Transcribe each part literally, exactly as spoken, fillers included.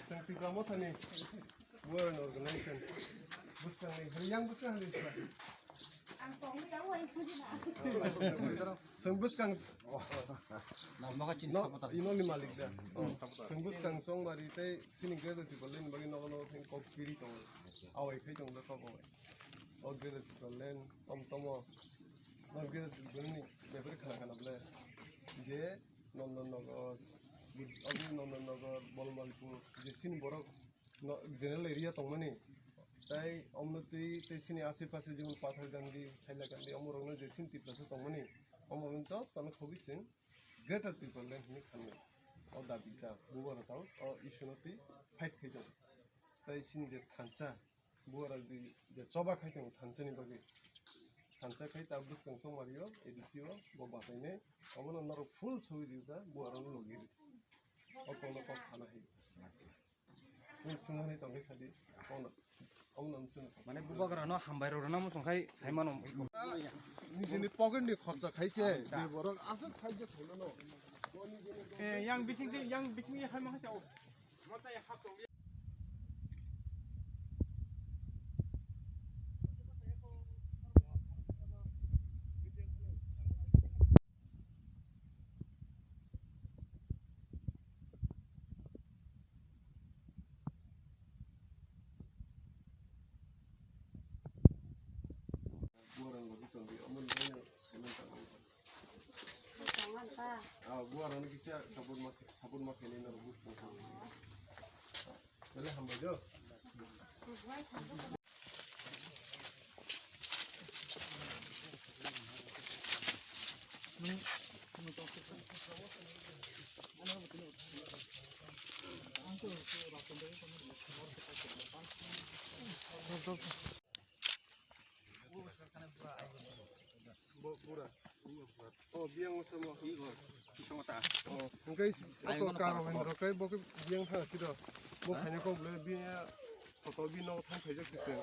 Chwng Tipra Mothani Bubagrani organization bwskangni, yang bwskang hali. Chwng bwskang, no, inoni malik da. Chwng bwskang chongmari tei sini Greater Tipraland bagwi nogo nogo thang kok piri tongo. Awai khai tongo da kok awai. O Greater Tipraland tom tomo. No Greater Tipraland ni bebari khana khana ble. Je Nandan Nagar, Abhinandan Nagar, Bolmalpur, je sini borok no general area tongmani. Tai omno twi tei sini ase pase jemon Pathargandi, Hailakandi, omorokno je sini Tiprasa tongmani. Omorokno jotono khobwi chwng Greater Tipraland hinwi khanwi. O dabi ta, bubagra tao, o issue no twi fight khai tongo. Tai sini je thansa, bubagra je, je choba khai tongo thansa ni bagwi. Thansa khai ta bwskang chongmari o, A D C o, bo batai nai. Obono norok full sogwi di ta, bubagra no logi di. O tongno kok sana hai. Nwng swngmani tongwi sadi, ono, ono nwng swngmani. Mane bubagra no hambai rw rwna muchung khai sai mano. Nijini pocket ni khorcha khaise, je borok aswk sahajyo khaimano. Eh, yang bising, yang bising hai ma khaisa o. Bubagra no kisa support ma, support ma khainai norok buskang. Chale hambai do. Bo bura. O biyang mo samo. Iko. Kisong ta. O, hingke s-, s-, oko karo hindro kai bo ke biyang tha si do. Bo khaina kok le biyang photo bi no thang khaijak si se.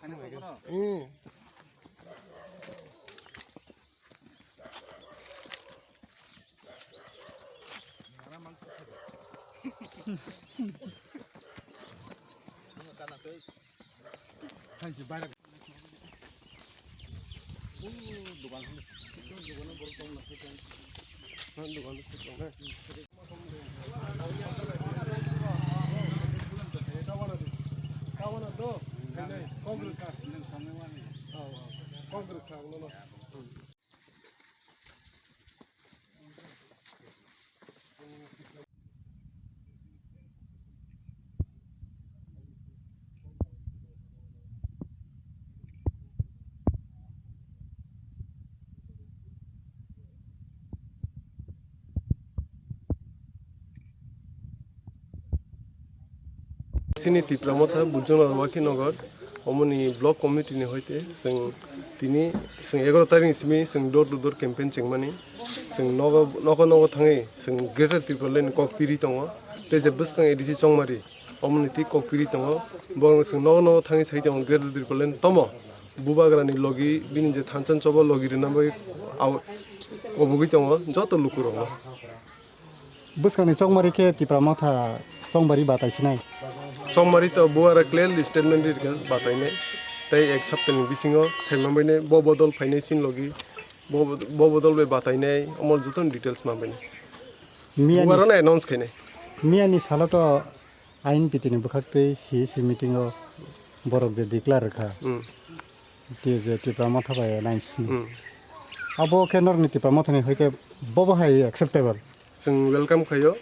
Khaina kok no? Hmm. Chini Tipra Motha, Bujongnagar Wakhinagar, omoni block committee ni hoite chwng tini chwng egaroh tarikh ni simi chwng door to door campaign chengmani. Chwng nogo, nogo, nogo thangwi chwng Greater Tipraland ni kok piri tongo. Tei je bwskang A D C Chongmari, omoni twi kok piri tongo. Bo chwng nogo, nogo thangwi sai tongo Greater Tipraland tomo. Bubagrani logi bini je thansa choba logi rwna bagwi au-, kobogwi tongo joto lukurokno. Bwskangni Chongmari khe Tipra Motha Chongmari batai sinai. Chongmari to buara clearly statement ririkha batainai. Tei ek saptani bisingo sai manbainai bo bodol phainai sin logi. Bo, bo bodol bai batainai omo jotono details manbainai. Miyani Buarano announce khainai. Miyani salo to I N P T ni bwkhak twi C E C meeting o borok je declare rwkha. Hmm. Ti je Tipra Motha bai alliance ni. Hmm. Abo khe norokni Tipra Motha ni hoite bobo hai acceptable. Chwng welcome khaio.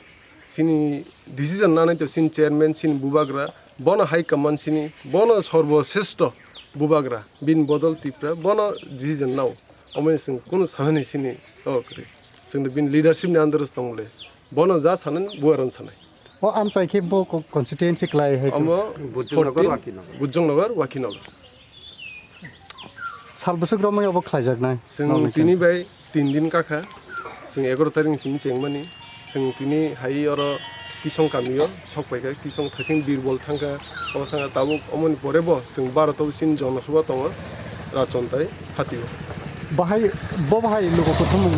Chini decision nanai to chini chairman, chini bubagra, bono high command chini, bono sorbo sreshto bubagra, bini bodol Tipra, bono decision nao. Omoni chwng kunu sanani chini o kwrwi. Chwng bini leadership ni under o tongmole. Bono ja sanani buaron sanai. O amchai khe bo co-, constituency klai hai. Omo Bujongnagar, fourteen, Wakhinagar. Bujongnagar, Wakhinagar. Sal bwswk romwi obo khlaijaknai? Chwng nokni tini bai tin din kakha. Chwng egaroh tarikh ni simi chengmani. Chwng tini hai oro Kisong kamio sok paikha. Kisong thasing Birbol thangkha. Obo thangkha tabuk omoni pore bo chwng baro to sin Jona Sabha tongo. Rachon tai hatio. Bahai, bo bahai lugo kuthumung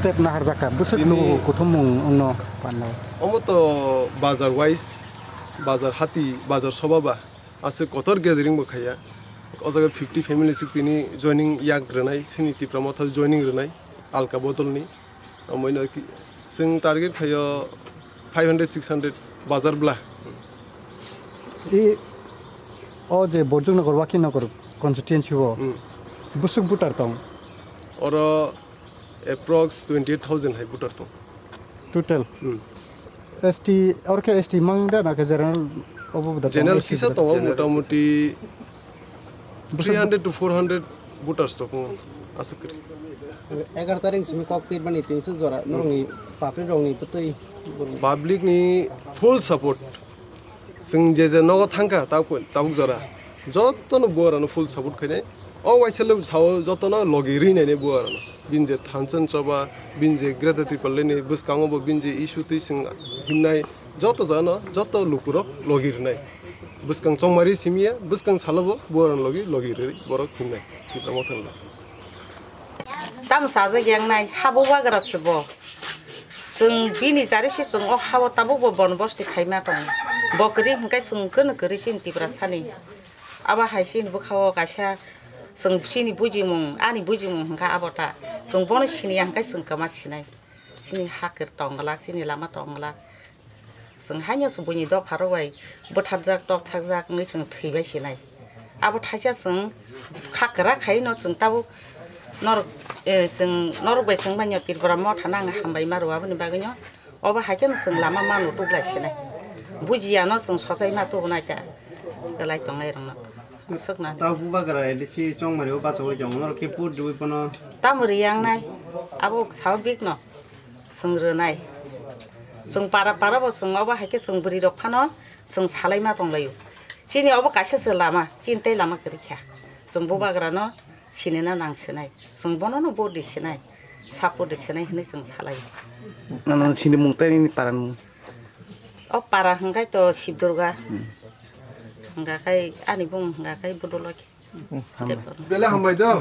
Step naharjaka, bwswk bini nugo kuthumung wngno panno. Omo to bazar wise, bazar hati, bazar soba ba, aswk kotor gathering bo khaiya. O jaga fifty family sik tini joining yak rwnai, sini Tipra Motha joining rwnai, alka bodolni. Omoino ki, chwng target khaio five hundred, six hundred bazar bla. I, o je Borjoknagar, Wakinagar constituency o, hmm, bwswk voter tong? Oro approx twenty eight thousand hai voter tong. Total? Hmm. S T, oro khe S T mang da na khe general obo da tong, general S C kisa da? Tongo, general motamuti bwswk three hundred to four hundred voters rok wng aswk kwrwi. Egar tarik simi kok pirmani tinso jora norokni public rokni bwtwi borok. Public ni full support. Chwng je je nogo thangkha tabuk, tabuk jora jotono buarano full support khainai. O waisalo sao jotono logi rwinai ni buarano. Bini je thanchon choba, bini je Greater Tipraland ni bwskango bo bini je issue twi chwng himnai joto jagano joto lukurok logi rwnai. Bwskang chongmari simiya, bwskang salobo buarano logi, logi rwi borok himnai. Tipra Motha ni. Tamo sajak yang nai, habo bagra se bo. Chwng bini jari se chwng o hao tabuk bo bon bosti khaima tongo. Bo kwrwi hwnkhe chwng kwrwi kwrwi chini Tiprasani. Abo hai chini bwkhao kaisa chwng chini bujimung, ani bujimung hwnkha abo ta. Chwng bono siniya hwnkhe chwng kwma sinai. Chini ha kwrwi tong glak, chini lama tong glak. Chwng haino se buini dopha rok bai bwtharjak, tokthakjak wngwi chwng thwi bai sinai. Abo thaisa chwng kha kwrak khaino chwng tabuk norok, eh, chwng norok bai chwng bai no Tripura Motha no ang hambai ma rw aboni bagwi no obo hai kheno chwng lama mano tuklai sinai. Bujiya no chwng sochai ma tubu nai ta kwlai tongnai rok no. Swkna. Tabo bubagra L D C chongmari o bachagwi tongo norok khe vote rwui bono. Tamo riyang nai abo sababik no. Chwng rwnai. Chwng para para bo chwng obo hai khe chwng bwrwi rok phano chwng salai ma tong laio. Chini obo kaisa se lama, chini tei lama kwrwi kha. Chwng bubagra no sinina nang sinai. Chwng bono no vote di sinai. Support di sinai hwnwi chwng salai. Ano chini mung tei nini para ni mung? O para hwnkhe to Sib Durga. Hmm. Hwnkha khai ani bung hwnkha khai Budulokhi. Hmm, hambai. Tei bono. Bele hambai do.